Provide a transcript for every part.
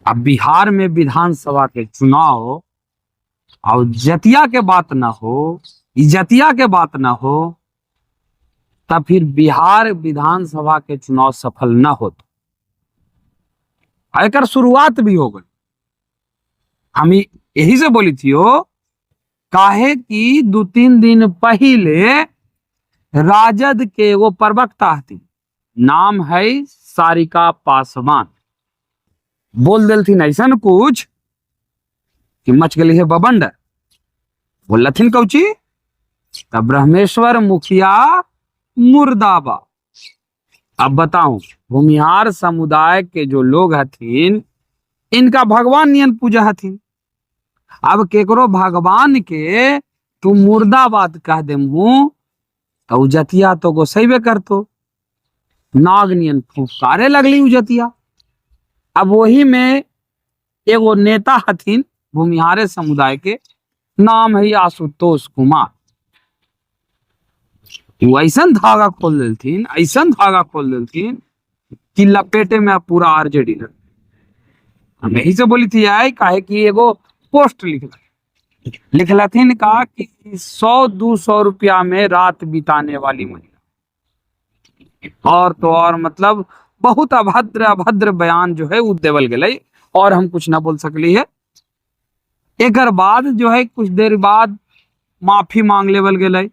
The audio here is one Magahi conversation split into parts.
अब बिहार में विधानसभा के चुनाव और जतिया के बात ना हो, इजतिया के बात ना हो, तब फिर बिहार विधानसभा के चुनाव सफल ना होत। आ एकर शुरुआत भी हो गई। हम यही से बोली थी हो, काहे कि 2-3 दिन पहले राजद के एगो प्रवक्ता हथिन, नाम है सारिका पासवान, बोल देलथिन ऐसा कुछ कि मच गई है बबंडर। बोलथिन कौची तब ब्रह्मेश्वर मुखिया मुर्दाबा। अब बताऊं, भूमिहार समुदाय के जो लोग हथिन इनका भगवान नियन पूजा हथिन। अब केकरो भगवान के तू मुर्दाबाद कह देमहू तो उ जतिया तो गोसैबे करतो, नाग नियन फुफकारे लगली उ जतिया। अब वही में एगो नेता हथिन भूमिहारे समुदाय के, नाम है आशुतोष कुमार। वो ऐसा धागा खोल देलथिन, ऐसा धागा खोल देलथिन कि लपेटे में पूरा आरजेडी लग। हम यही से बोली थी आई, काहे कि एगो पोस्ट लिखलथिन का कि 100-200 रुपया में रात बिताने वाली महिला, और तो और मतलब बहुत अभद्र अभद्र बयान जो है वो देवल गेलै, और हम कुछ ना बोल सकली है। एकर बाद जो है कुछ देर बाद माफी मांग लेवल गेलै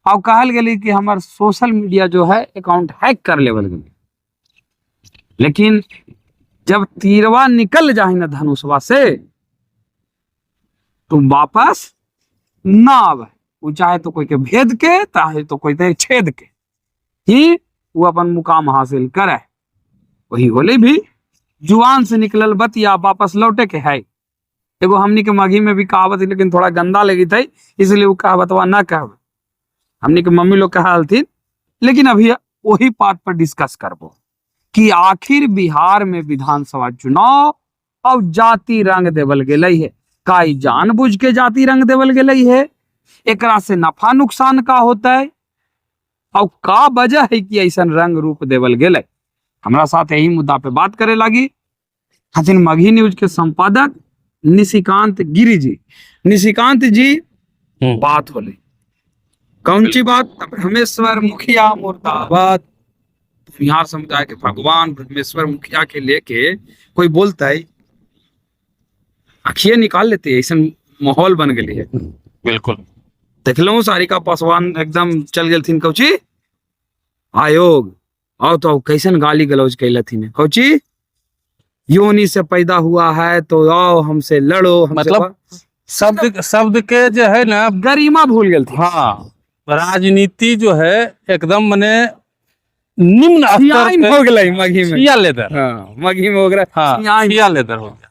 और कहल गेलै कि हमर सोशल मीडिया जो है अकाउंट हैक कर लेवल गेलै। लेकिन जब तीरवा निकल जाए ना धनुषवा से तो वापस ना आवे, वो चाहे तो कोई के भेद के, चाहे तो कोई के छेद के ही वो अपन मुकाम हासिल करे। वही होले भी जुआन से निकलल बतिया वापस लौटे के है। एगो हमनी के मगही में भी कहावत है, लेकिन थोड़ा गंदा लगी थी इसलिए वो कहावतवा ना कहब, हमनी के मम्मी लोग कहा हलथिन। लेकिन अभी वही पार्ट पर डिस्कस करबो कि आखिर बिहार में विधानसभा चुनाव अब जाति रंग देवल गेलै है, काई जानबूझ के जाति रंग देवल गेलै है, एकरा से नफा नुकसान का होता है और का वजह है कि ऐसा रंग रूप देवल गेलै। हमरा साथ यही मुद्दा पे बात करे लगी हथिन मगही न्यूज के संपादक निशिकांत गिरी जी। निशिकांत जी, बात होले कौन सी बात? ब्रह्मेश्वर मुखिया मुर्दाबाद। बिहार समुदाय के भगवान ब्रह्मेश्वर मुखिया के लेके कोई बोलता है अखिए निकाल लेते, ऐसा माहौल बन गई है। बिल्कुल देखलो सारिका पासवान एकदम चल गेलथिन कौची आयोग, और तो कैसन गाली गलौज कैलथिन, कौची योनि से पैदा हुआ है तो आओ हमसे लड़ो, हमसे मतलब शब्द शब्द के जो है ना गरिमा भूल गेलथिन। हाँ, राजनीति जो है एकदम मने निम्न स्तर सियाइन पे हो गेलै मगही में। छिया लेदर। हाँ, मगही में हो गया। हाँ, सियाइन। छिया लेदर हो गया।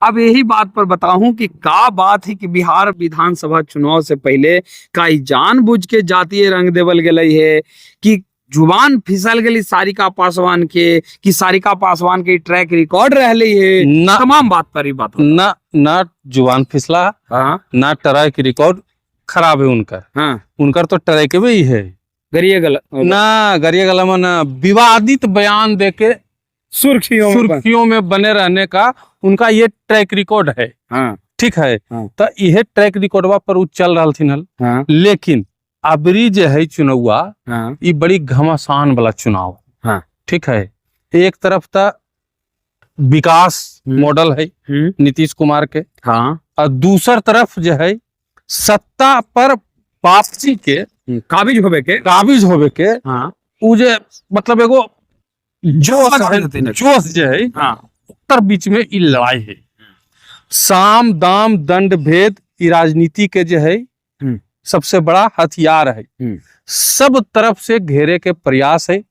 अब यही बात पर बताऊं कि का बात है कि बिहार विधानसभा चुनाव से पहले का जानबूझ के जातीय रंग देवल गेलै है कि जुबान फिसल गेली सारिका पासवान के, कि सारिका पासवान के ट्रैक रिकॉर्ड रहले है, ना तमाम बात पर ही बात हो। ना ना जुबान फिसला, हाँ ना ट्रैक रिकॉर्ड खराब है उनका। हाँ, उनका तो ट्रैक भी है गरिए गला ना, गरिए गला में ना विवादित बयान देके सुर्खियों में सुर्खियों में बने रहने का उनका ये ट्रैक रिकॉर्ड है। हाँ ठीक है, हाँ। तो यह ट्रैक रिकॉर्डवा पर उ चल रहा हल। हाँ लेकिन अबरी जे है चुनौआ, हाँ ई बड़ी घमासान वाला चुनाव। हाँ। ठीक है, एक तरफ तो विकास मॉडल है नीतीश कुमार के, हाँ, और दूसर तरफ जो है सत्ता पर वापसी के काबिज होबे के, काबिज होवे के, हाँ उ जे मतलब एगो जोश है, हथिन। जोश जे है हाँ उत्तर बीच में ई लड़ाई है। साम दाम दंड भेद ई राजनीति के जो है सबसे बड़ा हथियार है। सब तरफ से घेरे के प्रयास है।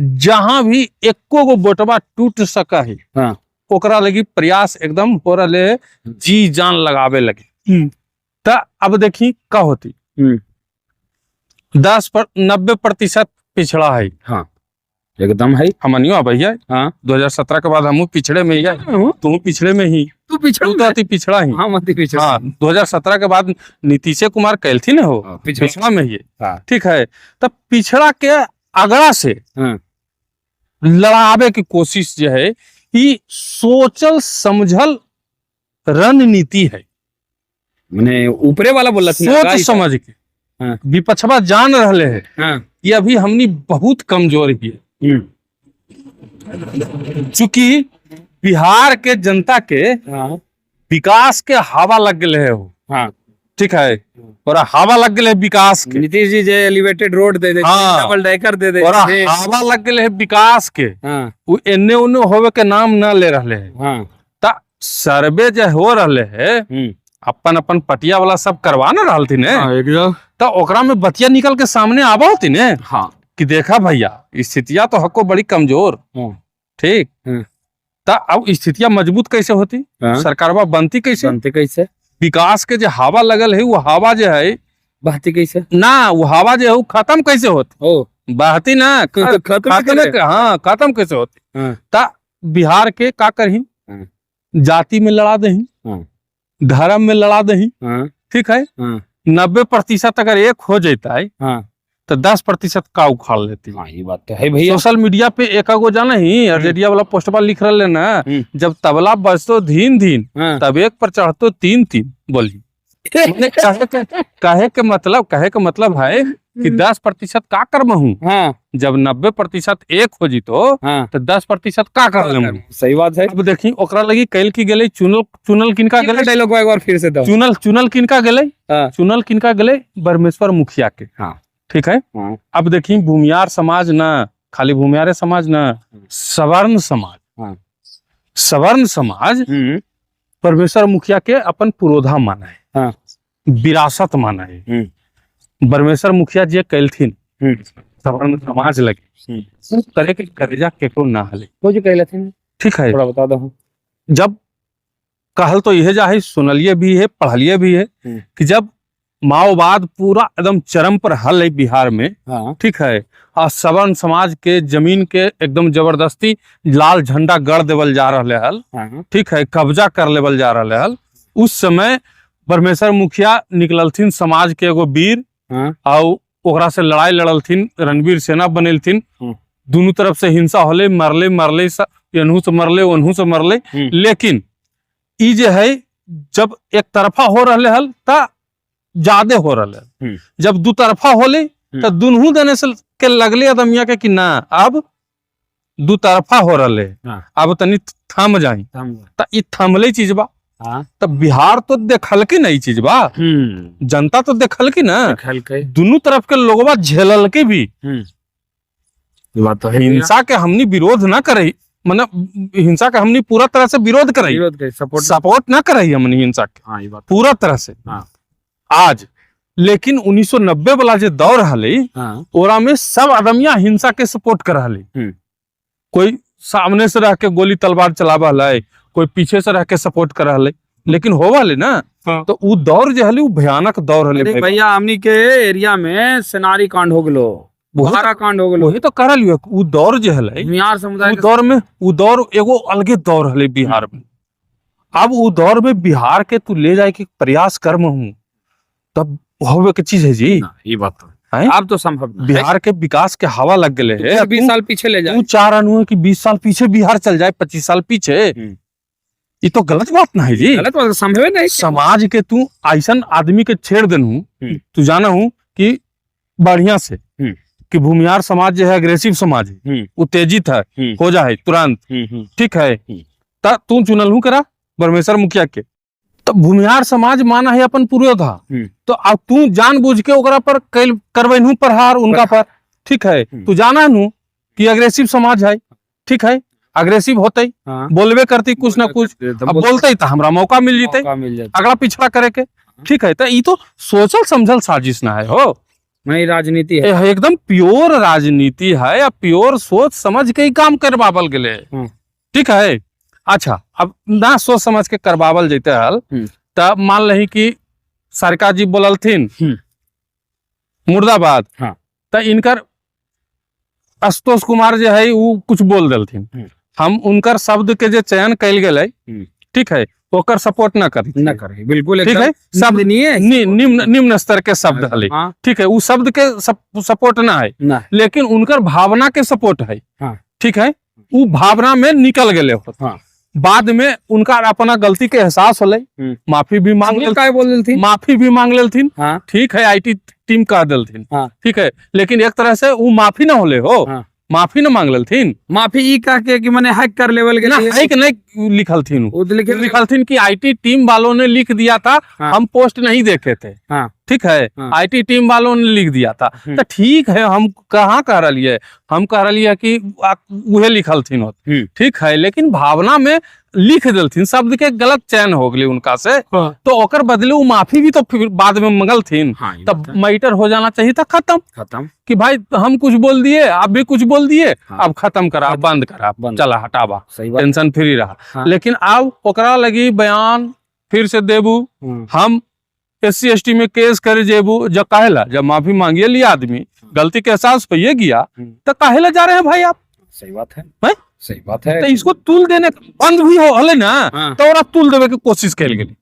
जहां भी एको गो बोटवा टूट सका है, हाँ। ओकरा लगी प्रयास एकदम हो रहा है, जी जान लगावे लगे। त अब देखी का होती 10 पर 90% पिछड़ा है। हाँ एकदम है। हमनियो भैया। हाँ। 2017 के बाद हमू पिछड़े में ही है, तू पिछड़े में ही, तू पिछड़ा तू तो अति पिछड़ा ही। हाँ अति पिछड़ा। हाँ, 2017 के बाद नीतीश कुमार कैलथी न हो, हाँ, पिछड़ा। पिछड़ा में ही है। हाँ। ठीक है, तब पिछड़ा के अगड़ा से हाँ। लड़ावे की कोशिश जो है ई सोचल समझल रणनीति है। माने ऊपरे वाला बोला सोच समझ के। हाँ। विपक्षवा जान रहे है हाँ। कि अभी हमनी बहुत कमजोर ही है। चूंकि बिहार के जनता के हाँ। विकास के हवा लग गए है हो। हाँ। ठीक है, और हवा लग गए है विकास के। नीतीश जी जे एलिवेटेड रोड दे दे, हाँ। डबल डेकर दे दे, और हवा लग गए है विकास के। हाँ। वो एने ओने होवे के नाम न ले रहे है। हाँ। ता सर्वे जो हो रहे है अपन अपन पटिया वाला सब करवा न रहल थी ने, एकदम। तो ओकरा में बतिया निकल के सामने आवा होती ने। हाँ। कि देखा भैया स्थितियां तो हको बड़ी कमजोर। ठीक। ता अब स्थितियां मजबूत कैसे होती, सरकारवा बनती कैसे, बनते कैसे, विकास के जो हवा लगल है वो हवा जो है बहती कैसे ना, वो हवा जो है वो खत्म कैसे होती, ओ बहती ना खत्म। हाँ, खत्म कैसे होती। हाँ। ता बिहार के का करही, हाँ। जाति में लड़ा दही, हाँ। धर्म में लड़ा दही। हाँ। ठीक है, 90% अगर एक हो जाता है हाँ। तो 10% का उखाड़ लेती। हाँ, ये बात तो है भैया। सोशल मीडिया पे एक गो जाना ही आरजेडिया वाला पोस्टवा लिख रहे ना, जब तबला बजतो धीन धीन, हाँ। तब एक पर चढ़तो तीन तीन। बोली कहे के मतलब, कहे के मतलब है कि 10% का कर्म हूँ। हाँ। जब 90% एक हो जीतो, हाँ। तो 10% का कर लेम। सही बात है। अब देखी ओकरा लगी कैल की गेलै, चुनल चुनल किनका गेलै, डायलॉग एक बार फिर से दो। चुनल चुनल किनका गेलै, हाँ। चुनल किनका गेलै, परमेश्वर मुखिया के। हाँ। ठीक है। हाँ। अब देखी भूमियार समाज ना, खाली भूमियारे समाज ना, सवर्ण समाज। हाँ। सवर्ण समाज परमेश्वर मुखिया के अपन पुरोधा माना है। हाँ। विरासत माना है। परमेश्वर मुखिया जे कैलथिन सवर्ण समाज लगे, उ करे के करेजा केकरो ना हले। वो जो कहलथिन ठीक है, थोड़ा बता दो। जब कहल तो यह जा है, सुनलिए भी है, पढ़लिए भी है कि जब माओवाद पूरा एकदम चरम पर हल है बिहार में। हाँ। ठीक है, और सवर्ण समाज के जमीन के एकदम जबरदस्ती लाल झंडा गड़ देवल जा रहा हल। हाँ। ठीक है, कब्जा कर लेवल जा रहा हल। उस समय परमेश्वर मुखिया निकलथिन समाज के एगो वीर। हाँ। और ओकरा से लड़ाई लड़लथिन, रणवीर सेना बनेलथिन। दोनों तरफ से हिंसा होले, मरले मरले, एनहू से मरले ओनहू से मरले। लेकिन ई जे है जब एक तरफा हो रहे हल ता ज्यादा हो रहा है, जब दू तरफा होले तो दुनू देने से के लगले आदमिया के कि ना अब दू तरफा हो रहा है। हाँ। अब तनी थम जाई, त ई थमले चीज बा। हाँ। तब बिहार तो देखल की ना ई चीज बा, जनता तो देखल की ना, दोनों तरफ के लोगवा झेलल के भी। बात तो है। हिंसा के हमनी विरोध ना करे, मतलब हिंसा के हमनी पूरा तरह से विरोध करे, सपोर्ट ना करे हमनी हिंसा के। हाँ, ये बात पूरा तरह से। हाँ। आज लेकिन 1990 वाला जो दौर हले, हाँ। ओरा में सब आदमिया हिंसा के सपोर्ट कर हले। कोई सामने से रह के गोली तलवार चलावा हले, कोई पीछे से रह के सपोर्ट कर हले, लेकिन होवा हले ना। हाँ। तो उ दौर जो हले उ भयानक दौर हले। भैया हमनी के एरिया में सेनारी कांड हो गलो, बुहारा कांड हो गलो, वही तो कर लियो। उ दौर जो हले बिहार समुदाय दौर में, उ दौर एगो अलगे दौर हले बिहार में। अब उ दौर में बिहार के तू ले जाए के प्रयास कर्म हूँ तब होवे के चीज है जी। ये बात तो है, अब तो संभव नहीं। बिहार के विकास के हवा लग गए है। 20 साल पीछे ले जाए, तू चाह रहा है कि 20 साल पीछे बिहार चल जाए, 25 साल पीछे, ये तो गलत बात ना है जी। गलत बात संभव नहीं। समाज के तू ऐसा आदमी के छेड़ देनू, तू जाना हूँ कि बढ़िया से कि भूमिहार समाज जो है अग्रेसिव समाज है, उत्तेजित है, हो जाए तुरंत। ठीक है, तू चुनल हूँ करा परमेश्वर मुखिया के, तो भूमिहार समाज माना है अपन पुरोधा। तो अब तू जानबूझ के ओकरा पर करबैनू प्रहार उनका पर। ठीक है, तू जाना नू कि अग्रेसिव समाज है। ठीक है, अग्रेसिव होते। हाँ। बोलबे करती कुछ ना कुछ, अब बोलते तो हमरा मौका मिल जीते अगला पिछड़ा करे के। ठीक है, तो ई तो सोचल समझल साजिश ना है हो, नहीं राजनीति है, एकदम प्योर राजनीति है या प्योर सोच समझ के ही काम करवावल गेले। ठीक है, अच्छा अब ना सोच समझ के करवावल जैते हल तब मान लही कि सरकार जी बोललथिन मुर्दाबाद। हाँ। तो इनकर आशुतोष कुमार जो है वो कुछ बोल देलथिन, हम उनकर शब्द के जो चयन कैल गेलै, ठीक है, ओकर सपोर्ट ना करी, ना करी, बिल्कुल। ठीक है, शब्द निम्न निम्न स्तर के शब्द हले। हाँ। ठीक है, उ शब्द के सपोर्ट ना है, ना, लेकिन उनकर भावना के सपोर्ट है। हाँ। ठीक है, उ भावना में निकल गए होत। हाँ। बाद में उनका अपना गलती के एहसास होलै, माफी भी मांग झूठ काहे बोल देलथिन? माफी भी मांग लेलथिन। हाँ। ठीक है, IT team कह देलथिन। हाँ। ठीक है, लेकिन एक तरह से उ माफी ना होले हो। हाँ। माफी न मांग लेलथिन, माफी ई कह के कि मने हैक कर लेवल ना गेलै। हैक नहीं लिखलथिन, उ तो लिखे लिखलथिन कि IT team वालों ने लिख दिया था। हाँ। हम पोस्ट नहीं देखे थे। हाँ। ठीक है। हाँ। IT team वालों ने लिख दिया था। तो ठीक है, हम कहाँ कह रही है, हम कह रही है कि उहे लिखलथिन होत। ठीक है, लेकिन भावना में लिख देलथिन, शब्द के गलत चयन हो गई उनका से। हाँ। तो ओकर बदले वो माफी भी तो फिर बाद में मंगलथिन। हाँ, ई तब बात है। मैटर हो जाना चाहिए था खत्म, खत्म कि भाई हम कुछ बोल दिए, आप भी कुछ बोल दिए। हाँ। अब खत्म करा, बंद करा, बंद। चला हटावा, सही बात। टेंशन फ्री रहा। हाँ। लेकिन अब ओकरा लगी बयान फिर से देबू, हम एस सी में केस करे जेबू। जब काहेला जब माफी मांगिए लिया आदमी, गलती के एहसास होइए गया, तो काहेला जा रहे हैं भाई आप? सही बात है। हैं? सही बात है। तो इसको तुल देने बंद भी हो हले ना। हाँ। तो ओकरा तुल देवे के कोशिश कल गेली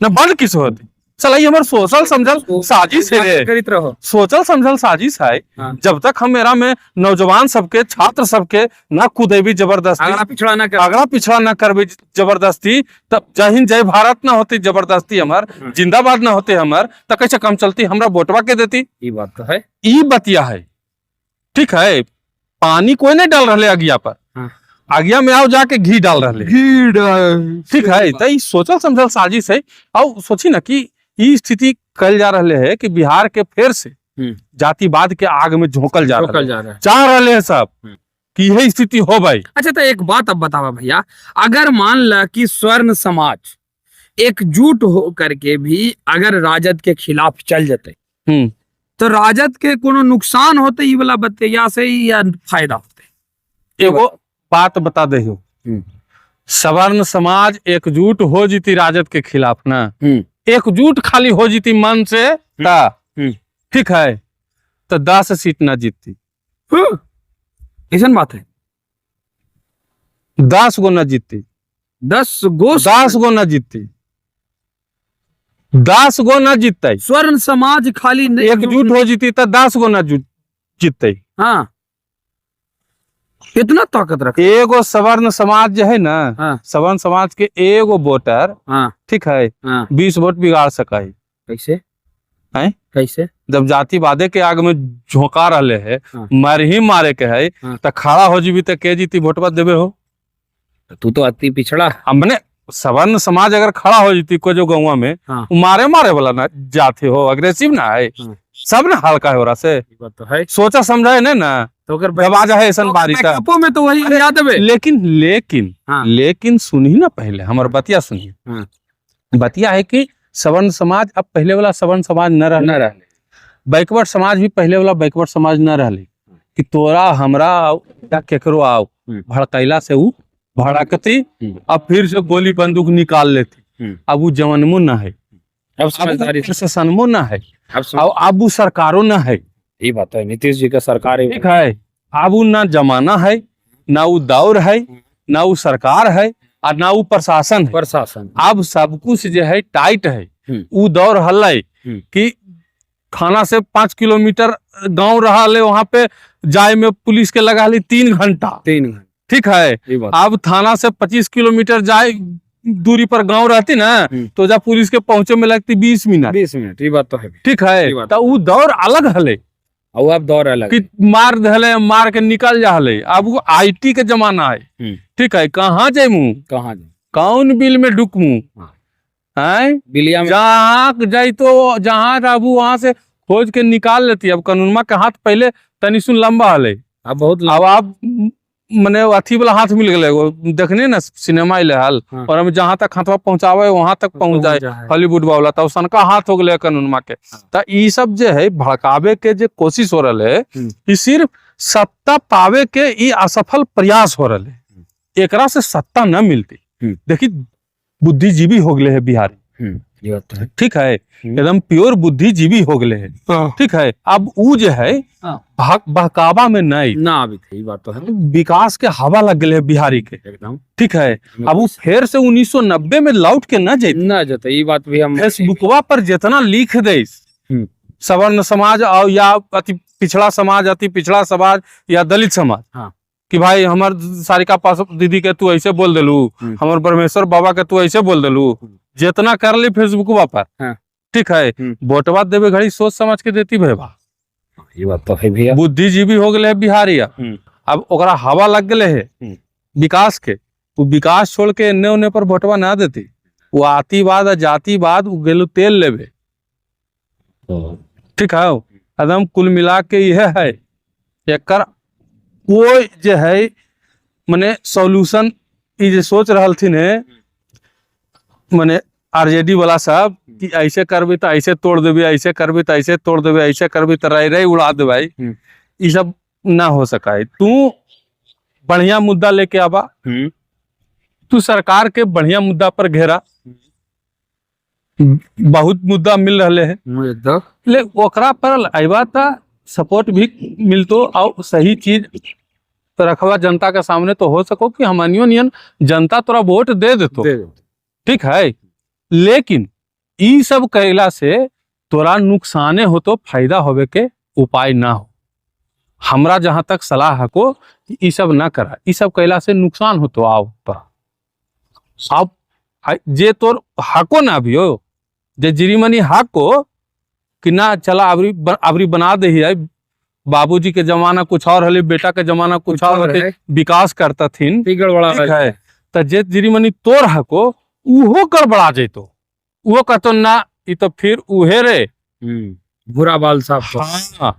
ना, बंद किस होती चला। ये हमर सोचल समझल साजिश है रे। करित रहो। सोचल समझल साजिश है। हाँ। जब तक हम मेरा में नौजवान सबके, छात्र सबके ना कुदेबी जबरदस्ती, अगला पिछड़ा ना कर, अगला पिछड़ा ना करबे जबरदस्ती, तब जय हिंद जय भारत ना होती जबरदस्ती, हमार जिंदाबाद ना होते हमार, तो कैसे कम चलती? हमरा वोटवा के देती। ये बात तो है। ई बतिया है। ठीक है, पानी कोई नहीं डाल रहे अगिया पर। हाँ। अगिया में आओ जाके घी डाल रहे। घी डाल। ठीक है, तो ई सोचल समझल साजिश है। और सोची ना कि ई स्थिति कल जा रहे है कि बिहार के फिर से जातिवाद के आग में झोंकल जा रहा है, जा रहा है, चाह रहे हैं सब कि यही स्थिति हो भाई। अच्छा, तो एक बात अब बतावा भैया, अगर मान ला कि स्वर्ण समाज एकजुट हो करके भी अगर राजद के खिलाफ चल जते, तो राजद के कोनो नुकसान होते ई वाला बतिया से या फायदा होते? एगो बात बता दे हो, सवर्ण समाज एकजुट हो जीती राजद के खिलाफ ना, एकजुट खाली हो जीती मन से ता, ठीक है, तो 10 सीट ना जीतती। ऐसा बात है? 10 गो ना जीतती। 10 गो? 10 गो ना जीतती, 10 गो ना जीतते। स्वर्ण समाज खाली एकजुट हो जीती तो 10 गो ना जीतते। हाँ, इतना ताकत रख एगो सवर्ण समाज जो है ना। हाँ। सवर्ण समाज के एगो वोटर, हाँ। ठीक है, हाँ। 20 वोट बिगाड़ सका है। कैसे? हैं? कैसे? जब जातिवादे के आग में झोंका रहे है। हाँ। मर ही मारे के है। हाँ। तो खड़ा हो जीबी तो के जीती वोटवा देवे हो? तू तो अति पिछड़ा। हमने सवर्ण समाज अगर खड़ा हो जीती को जो गाँव में। हाँ। मारे मारे वाला ना जाते हो, अग्रेसिव ना है। हाँ। सब ना हल्का हो रहा से। ये बात तो है। सोचा समझा नहीं ना, तो अगर जब आ जाए ऐसा बारिश का। बैकअपो में तो वही याद है। लेकिन लेकिन हाँ। लेकिन सुनी ना, पहले हमार बतिया सुनी। हाँ। बतिया है कि सवर्ण समाज अब पहले वाला सवर्ण समाज न रह न रहले। बैकवर्ड समाज भी पहले वाला बैकवर्ड समाज न रहले कि तोरा हमरा आओ या केकरो आओ, भड़कैला से उ भड़कती, अब फिर से गोली बंदूक निकाल लेती। अब वो जवनमो न है, अब समझदारी, प्रशासनमो न है, अब और अब वो सरकारों न है। ये बात है, नीतीश जी का सरकार ठीक है, अब वो ना जमाना है, ना वो दौर है, ना वो सरकार है और ना वो प्रशासन है। प्रशासन अब सब कुछ जो है टाइट है। उ दौर हल्ला कि थाना से 5 किलोमीटर गांव रहा ले, वहां पे जाए में पुलिस के लगा ली 3 घंटा। 3 घंटा। ठीक है, अब थाना से 25 किलोमीटर जाए दूरी पर गांव रहती ना, तो जब पुलिस के पहुंचे में लगती 20 मिनट। 20 मिनट, ये बात तो है। ठीक है, तो वो दौर अलग हले और अब दौर अलग कि मार दहले, मार के निकल जा हले। अब वो IT के जमाना है। ठीक है, कहाँ जाए, कहाँ जाए, कौन बिल में डुकमू? हैं बिलिया में जहाँ जाई तो जहाँ रहबू वहां से खोज के निकाल लेती। अब कानूनमा के हाथ पहले तनी सुन लंबा हले, अब बहुत अब आप मने अथी वाला हाथ मिल गए, देखने ना सिनेमा अले हल। हाँ। और हम जहाँ तक हाथवा पहुंचावे वहां तक पहुंच जाए, हॉलीवुड वाला तो सनका हाथ हो गए कानूनमा के। तो ई सब जे है भड़कावे के जे कोशिश हो रहा है, ई सिर्फ सत्ता पावे के ई असफल प्रयास हो रहा है। एकरा से सत्ता न मिलती। देखी बुद्धिजीवी हो गए है बिहारी। ठीक है, एकदम प्योर बुद्धिजीवी हो गए है। ठीक है, अब उ जो है बहकावा में नहीं ना अभी थे, बात तो है। विकास के हवा लग गए है बिहारी के एकदम। ठीक है, अब वो फिर से 1990 में लौट के न जाते ना जाते, ये बात भी हम फेसबुकवा पर जितना लिख दे सवर्ण समाज और या अति पिछड़ा समाज, अति पिछड़ा समाज या दलित समाज। हाँ। कि भाई हमार सारिका पास दीदी के तू ऐसे बोल देलू, हमार परमेश्वर बाबा के तू ऐसे बोल देलू, जितना कर ली फेसबुक पर। हाँ। ठीक है, वोटवा देवे घड़ी सोच समझ के देती भाई। ये बात तो है भैया। बुद्धिजीवी हो गए है बिहारिया, अब ओकरा हवा लग गए है विकास के, वो विकास छोड़ के एन्ने ओन्ने पर वोटवा ना देती। वो आतिवाद आ जातिवाद वो गेलू तेल लेवे। ठीक है, एकदम कुल मिला के यह है, एकर कोई जे है मने सॉल्यूशन ई जे सोच रहलथिन है मने आरजेडी वाला सब कि ऐसे करबे तो ऐसे तोड़ देबे, ऐसे करबे तो ऐसे तोड़ देबे, ऐसे करबे तो राय राय उड़ा देबै, ई सब ना हो सका है। तू बढ़िया मुद्दा लेके आबा, तू सरकार के बढ़िया मुद्दा पर घेरा, बहुत मुद्दा मिल रहे है, ले ओकरा पर अबा त सपोर्ट भी मिलतो और सही चीज तो रखवा जनता के सामने, तो हो सको कि हमनियो नियन जनता तोरा वोट दे देतो। ठीक है, लेकिन ई सब कैला से तोरा नुकसाने हो तो फायदा होवे के उपाय ना हो। हमरा जहां तक सलाह हको कि ई सब ना करा, ई सब कैला से नुकसान हो तो आओ तोरा। आप जे तोर हको ना भी हो, जे जिरीमनी हको कि ना चला आवरी आवरी बना दे है, बाबूजी के जमाना कुछ और हले, बेटा के जमाना कुछ और हले, विकास करता थीन, ठीक है, त जे जिरीमनी तोर हको उहो गड़बड़ा जैतो, उहो कहतो ना ई तो फिर उहे रे बुरा बाल साहब। हाँ,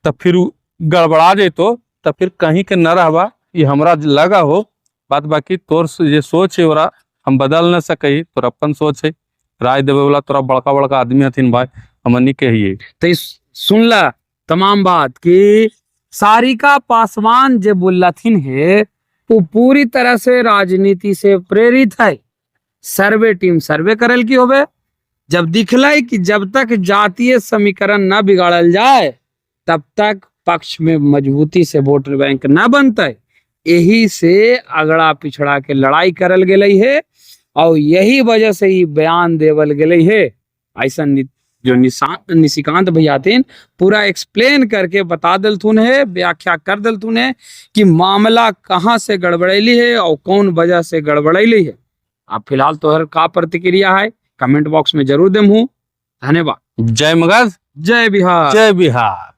त फिर गड़बड़ा जैतो, त फिर कहीं के न रहबा। ये हमरा लगा हो बात, बाकी तोर जे सोच है ओरा हम बदल न सकई, तोर अपन सोच है। राय देवे वाला तोरा बड़का बड़का आदमी हथिन भाई, हमनी के ही। तो सुनला तमाम बात कि सारिका पासवान जे बोलथिन है वो पूरी तरह से राजनीति से प्रेरित है। सर्वे टीम सर्वे करल की होवे, जब दिखलाई कि जब तक जातीय समीकरण न बिगाड़ल जाए तब तक पक्ष में मजबूती से वोट बैंक न बनते, यही से अगड़ा पिछड़ा के लड़ाई करल गेलई है और यही वजह से ही बयान देवल गेलई है। ऐसा जो निशिकांत भैया थीन पूरा एक्सप्लेन करके बता दिलथुन है, व्याख्या कर दिलथुन है कि मामला कहाँ से गड़बड़ैली है और कौन वजह से गड़बड़ैली है। आप फिलहाल तोहर का प्रतिक्रिया है कमेंट बॉक्स में जरूर देम हूँ। धन्यवाद। जय मगध, जय बिहार, जय बिहार।